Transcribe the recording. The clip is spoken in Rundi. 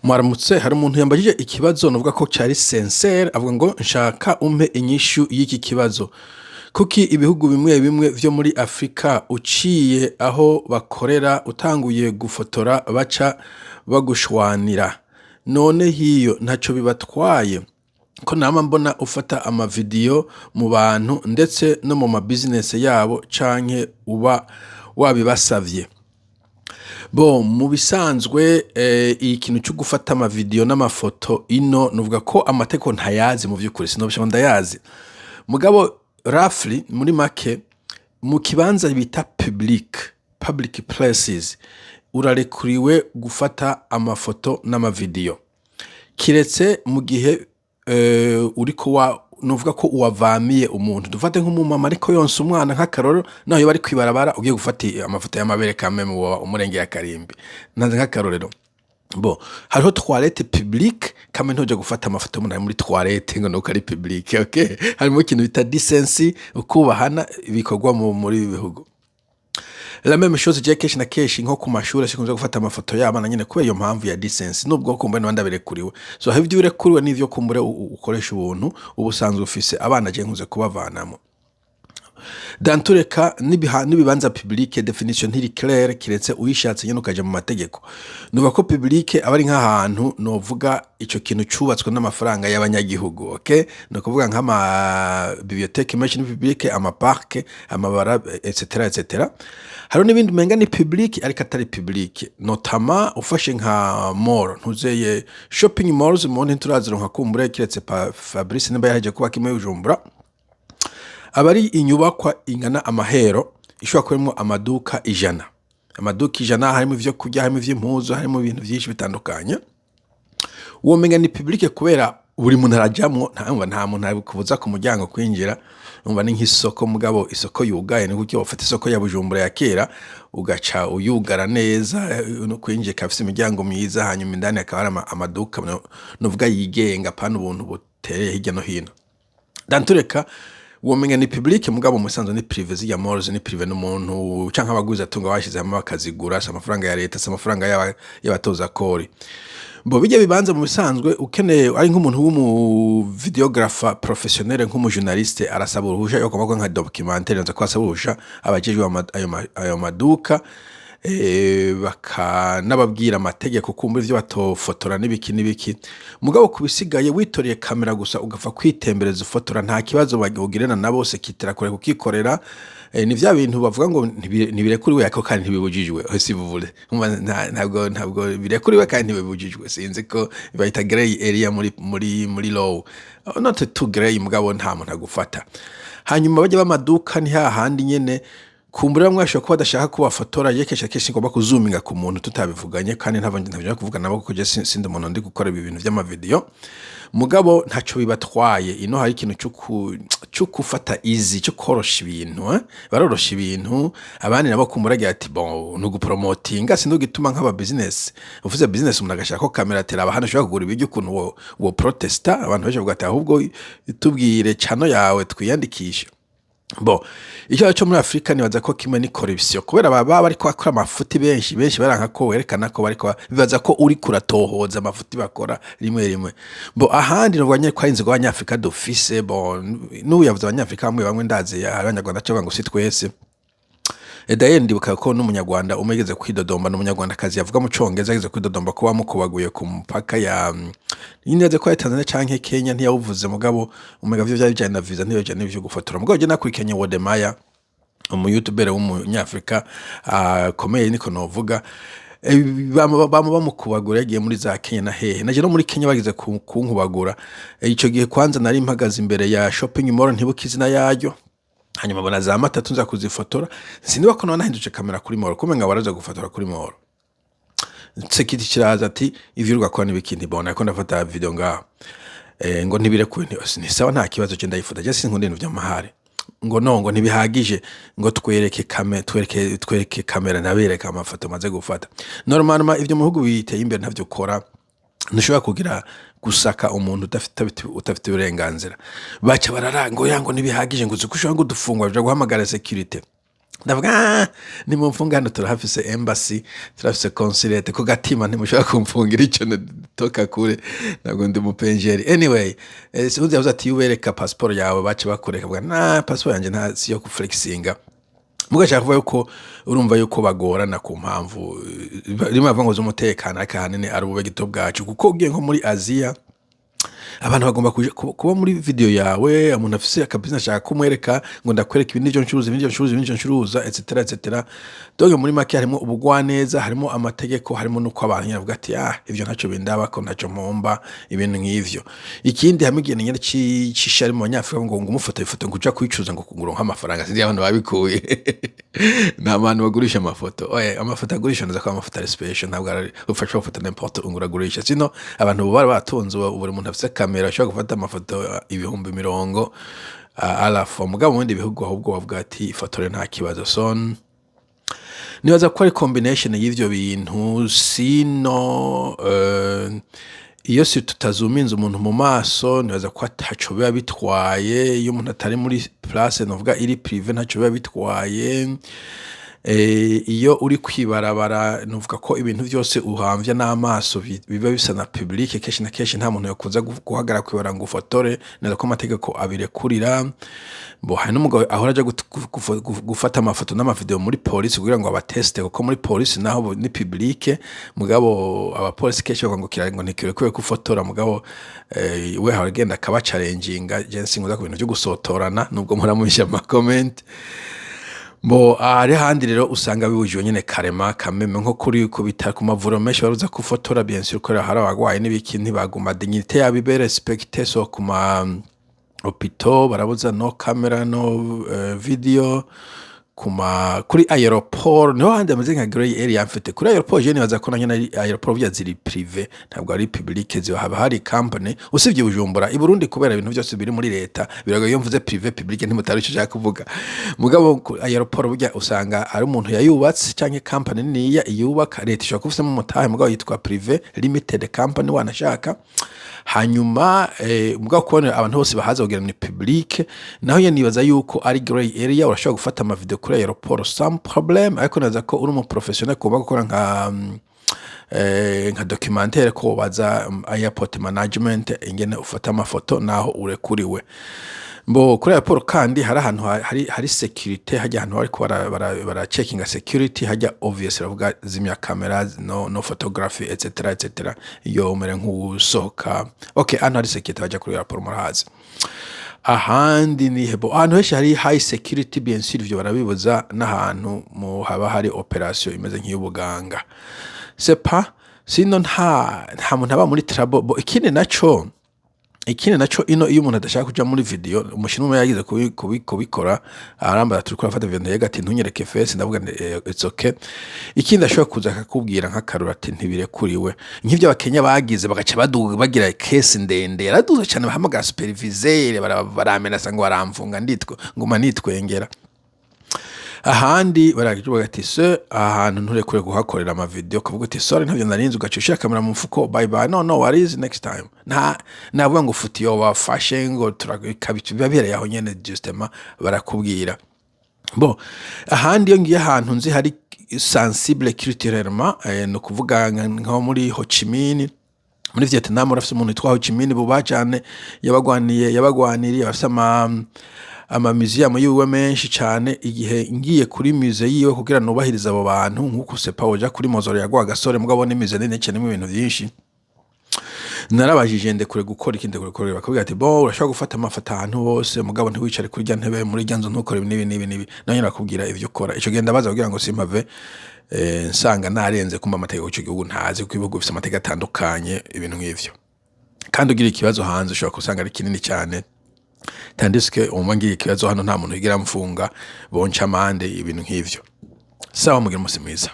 Mwaramutse. Hari umuntu yambajije ikibazo novuga ko cari sincère, avuga ngo: "Nshaka umpe inyishu y'iki kibazo. Kuki ibihugu bimwe bimwe vyo muri Afrika uciye aho bakorera utanguye gufotora baca bagushwanira? None hiyo ntaco bibatwaye ko nama mbona ufata amavideyo mu bantu, ndetse no mu ma business yabo, canke uba wabibasavye?" Bon, mu bisanzwe ikintu co gufata amavideyo n'amafoto ino, novuga ko amategeko ntayazi mu vy'ukuri, sinobesha ngo ndayazi. Mugabo roughly, muri make, mu kibanza bita public, public places, urarekuriwe gufata amafoto n'amavideyo. Kiretse mu gihe uriko wa novuga ko uwavamiye umuntu. Dufate nk'umumama ariko yonsa umwana, nk'akarorero, naho yoba ari kw'ibarabara, ugiye gufata amafoto y'amabere kameme woba umurengeye akarimbi. Ntanze nk'akarorero. Bon, hariho toilette publique, kamwe ntuja gufata amafoto y'umuntu ari muri toilette ngo nuko ari publique, okay? Harimo ikintu bita decency, ukubahana bikorwa muri ibi bihugu. La même chose, je kenshi na kenshi nko ku mashuri sikunze gufata amafoto y'abana nyene kubera iyo mpamvu ya decency, nubwo kumbure n'abandi ndabirekuriwe. So hari ivyo urekuriwe n'ivyo kumbure ukoresha ubuntu uba usanzwe ufise. Abana je nkunze kubavanamo. Dans tous les cas, n'ibibanza public, définition ntiri claire, kiretse uyishatse nyene ukaja mu mategeko. Nuvuga ko public aba ari nk'ahantu novuga ico kintu cubatswe n'amafaranga y'abanyagihugu, okay? Ni ukuvuga nk'ama bibliothèque menshi ni public, ama parc, amabara, etc etc. Hariho n'ibindi umenga ni public ariko atari public, notamment ufashe nka mall, ntuzeye shopping malls mu ntiturazironka kumbure, kiretse pa Fabrice nimba yahejeje kubaka imwe i Bujumbura. Aba ari inyubakwa ingana amahero, ishobora kuba irimwo amaduka 100, amaduka 100, harimo ivyo kurya, harimo ivy'impuzu, harimo ibintu vyinshi bitandukanye. Womenga ni public kubera buri muntu arajamwo, nta muntu akubuza ku muryango kwinjira. Umva, ni nk'isoko, mugabo isoko yugaye. Ni kuki wofata isoko ya Bujumbura ya kera, ugaca uyugara neza no kwinjira, ikaba ifise imiryango myiza, hanyuma indani hakaba hari amaduka novuga yigenga, apana ubuntu butereye hirya no hino. Dans tous les cas, womenga ni public, mugabo mu bisanzwe ni privé. Zirya malls ni privé, n'umuntu canke abagwizatunga bashize hamwe bakazigura. Si amafaranga ya leta, si amafaranga y'abatoza kori. Bo bijya bibanza, mu bisanzwe ukeneye ari nk'umuntu w'umu vidéographe professionnel, nk'umu journaliste, arasaba uruhusha yo kuvuga nka documentaire, nza ko asaba uruhusha abajejwe ayo maduka, bakanababwira amategeko, kumva ivyo batofotora n'ibiki n'ibiki. Mugabo ku bisigaye, witoreye kamera gusa ugapfa kwitembereza ufotora, nta kibazo ugirana na bose, kitira kure kukikorera. Ni vya bintu bavuga ngo ntibirekuriwe ariko kandi ntibibujijwe, si vous voulez. Umva, ntabwo birekuriwe kandi ntibibujijwe. Sinzi ko bayita grey area muri law. Oh, not too grey, mugabo nta muntu agufata. Hanyuma bajya b'amaduka ni hahandi nyene kumbura bamwe bashobora kuba badashaka ko bafotora. Je kenshi na kenshi ngomba kuzuminga ku muntu tutabivuganye, kandi ntavyo kuvuga nabo, kuko je sindi umuntu ndi gukora ibi bintu vy'amavideo. Mugabo ntaco bibatwaye. Ino hari ikintu co gufata easy, co korosha ibintu, eh? Barorosha ibintu. Abandi nabo kumbura agira ati: "Bon, nugupromotinga." Sinzi gituma nk'aba business, uvuze business, umuntu agashaka ko kamera atera hano ushobora kugura ibiryo, ukuntu wo protesta. Abantu benshi bavuga ati: "Ahubwo tubwire channel yawe twiyandikishe." Bon, ikibazo cyo muri Afrika nibaza ko kimwe ni corruption, kubera baba bariko bakora amafuti benshi benshi, baranka ko werekana ko bariko, bibaza ko uri kuratohoza amafuti bakora rimwe rimwe. Bon, ahandi novuga nyene ko ari inzigo abanyafrika dufise. Bon, n'ubu yavuze abanyafrika bamwe bamwe, ndazi abanyarwanda cyangwa ngo si twese. D'ailleurs, ndibuka ko n'umunyarwanda umwe yigeze kwidodomba, n'umunyarwandakazi yavuga mu congereza, yigeze kwidodomba ko bamukubaguye ku mupaka ya, neza ko ari Tanzania canke Kenya, ntiyawuvuze. Mugabo umenga vyo vyari bijanye na visa, ntibijanye n'ivyo gufotora. Mugabo je nakurikiranye Wodemaya, umu youtuber w'umunyafrika akomeye, niko novuga. Bama bamukubagura yagiye muri za Kenya na hehe. Naje no muri Kenya bageze kunkubagura. Ico gihe kwanza nari mpagaze imbere ya shopping mall, ntibuka izina yaryo, hanyuma mbona za matatu, nza kuzifotora. Siniba ko nahinduje kamera kuri mall, kumenga baraza gufotora kuri mall. Security kiraza ati: "Ivyo ugakora n'ibiki?" Ntibona ko ndafata video ngaho. Ngo ntibirekuwe. Ni sawa, nta kibazo, cyo ndayifata, je sinkunda ibintu vy'amahare. Ngo no, ngo ntibihagije, ngo twereke kame, twereke kamera. Nabereka amafoto maze gufata. Normalement ivyo mu bihugu biteye imbere ntavyo ukora, ntushobora kugira gusaka umuntu udafite uburenganzira. Baca bararanga ya ngo ntibihagije, ngo uzi ko ushobora ngo baja guhamagara security. Ndavuga: "Ah, nimumfunga hano turahafise embassy, turahafise consulate ku gatima, ntimushobora kumfungira ico." Toka kure, ntabwo ndi umupenjeri. Anyway, undi yavuze ati iyo ubereka passport yawe baca bakureka. Avuga na passport yanje nta si yo kuflexinga. Mugashaka kuvuga yuko urumva yuko bagorana ku mpamvu rimwe bavuga ngo z'umutekano, ariko ahanini ari ubube gito bwacu, kuko ugiye nko muri Aziya abantu bagomba kuba muri video yawe. Umuntu afise aka business ashaka kumwereka ngo ndakwereka ibi nivyo ncuruza, ibi nivyo ncuruza, ibi nivyo ncuruza, etc etc. Donc muri make harimo ubugwaneza, harimo amategeko, harimo nuko abantu nyene bavuga ati: "Ah, ivyo ntaco bindabako, ntaco mpomba," ibintu nk'ivyo. Ikindi, hamwe ikintu nyene c'ishari mu Banyafrika ngo umufoto ifoto ngo uja kuyicuruza ngo uronke amafaranga. Sinzi abantu babikuye, nta bantu bagurisha amafoto. Oya, amafoto agurisha neza ko amafoto ari special, ntabwo ari ufasha gufata n'importe ngo uragurisha. Sino abantu bari batunze ubu, buri muntu afise kamera ashobora gufata amafoto 20,000 à la fois. Mugabo mu bindi bihugu ahubwo bavuga ati ifotore nta kibazo. So nibaza ko ari combination y'ivyo bintu. Sino iyo si tutazuminze umuntu mu maso, nibaza ko ataco biba bitwaye. Iyo umuntu atari muri place novuga iri privé, ntaco biba bitwaye. Iyo uri kwibarabara, nuvuga ko ibintu vyose uhamvya n'amaso biba bisa na public. Kenshi na kenshi nta muntu yokuza guhagarara kw'ibarabara ngo ufotore, neza ko amategeko abirekurira. Bo hari n'umugabo ahora aja gufata amafoto n'amavideo muri polisi kugira ngo abateste, kuko muri polisi naho ni public, mugabo abapolisi kenshi bavuga ngo kira ngo ntikirekuwe ko ufotora. Mugabo we ahora agenda akabachallenginga. Je sinkunda ku bintu vyo gusotorana, nubwo mpora mubisha mu ma comment. Bo hari handi rero usanga bibujijwe nyene karema kameme, nko kuri ku bitaro, ku mavuriro menshi baruza kufotora, bien sûr, kubera hari abagwayi n'ibiki, ntibaguma dignité yabo ibe respectée. So ku ma hôpitaux barabuza no camera, no video. Kuma kuri aéroport niho handi hameze nka grey area mfite. Kuri aéroport je nibaza ko na nyene ari aéroport burya ziri privé, ntabwo ari public, ziba haba hari company, usibye i Bujumbura. I Burundi kubera ibintu byose biri muri leta biragoye, iyo mvuze privé, public, ntimutari ico nshaka kuvuga. Mugabo aéroport burya usanga ari umuntu yayubatse canke company niniya iyubaka, leta ishobora kuba ifisemo umutahe, mugabo yitwa privé limited company wanashaka. Hanyuma mugabo kubona abantu bose bahaza kugira ni public, naho nyene nibaza yuko ari grey area. Urashobora gufata ama video kuri aéroport sans problème, ariko naza ko uri umu professionnel kugomba gukora nka documentaire, ko wobaza airport management ingene ufata amafoto naho urekuriwe. Mbo kuri aéroport kandi hari ahantu hari security, hajya ahantu bariko bara checkinga security, hajya obvious baravuga zimya camera, no photography, etc etc. Iyo umere nk'usohoka, okay, ahantu hari security bajya kuri aéroport murahazi. Ahandi ni hebo ahantu henshi hari high security, bien sûr ivyo barabibuza, n'ahantu mu haba hari operation imeze nk'iy'ubuganga, c'est pas. Sino nta muntu aba muri trouble. Bo ikindi naco ino iyo umuntu adashaka kuja muri video, umushinwa umwe yagize kubikora, arambaza turiko turafata video, yega ati ntunyereke face, ndavuga nti it's okay. Ikindi ashobora kuza akakubwira nk'akarura ati ntibirekuriwe, nk'ivyo Abakenya bagize bagaca baduga bagira case ndende, yaraduze cane, bahamagara superviseur, baramenasa ngo baramfunga, nditwe nguma nitwengera. Ahandi baravuga ati se ahantu nturekure kuhakorera ama video, kuvuga uti sorry, ntavyo narinzi, ugaca ushira kamera mu mufuko, bye bye, no worries, next time. Nta navuga ngo ufutiyo wafashe ngo biba bihereye aho nyene, justement barakubwira. Bo ahandi iyo ngiye ahantu nzi hari sensible culturellement, ni ukuvuga nko muri Ho Chi Minh muri Vietnam, urafise umuntu witwa Ho Chi Minh bubaha cane, yabagwaniye, yabagwaniriye, bafise ama museum yiwe menshi cane. Igihe ngiye kuri musée yiwe kugira nubahirize abo bantu, nkuko sepa woja kuri mausolée ya Rwagasore, mugabo ni musée nini cane irimwo ibintu vyinshi, narabajije ndekure gukora iki, ndekure gukora, bakubwira ati bo urashobora gufata amafoto ahantu hose, mugabo ntiwicare kuri rya ntebe, muri rya nzu ntukore ibi n'ibi n'ibi n'ibi. Nawe nyene bakubwira ivyo ukora. Ico gihe ndabaza kugira ngo simpave nsanga narenze kumva amategeko y'ico gihugu ntazi, kuko ibihugu bifise amategeko atandukanye, ibintu nk'ivyo. Kandi ugira ikibazo hanze ushobora gusanga ari kinini cyane, tandis que umva ngira ikibazo hano nta muntu yigera amfunga, bonca amande, ibintu nk'ivyo. Sawa, mugira umusi mwiza.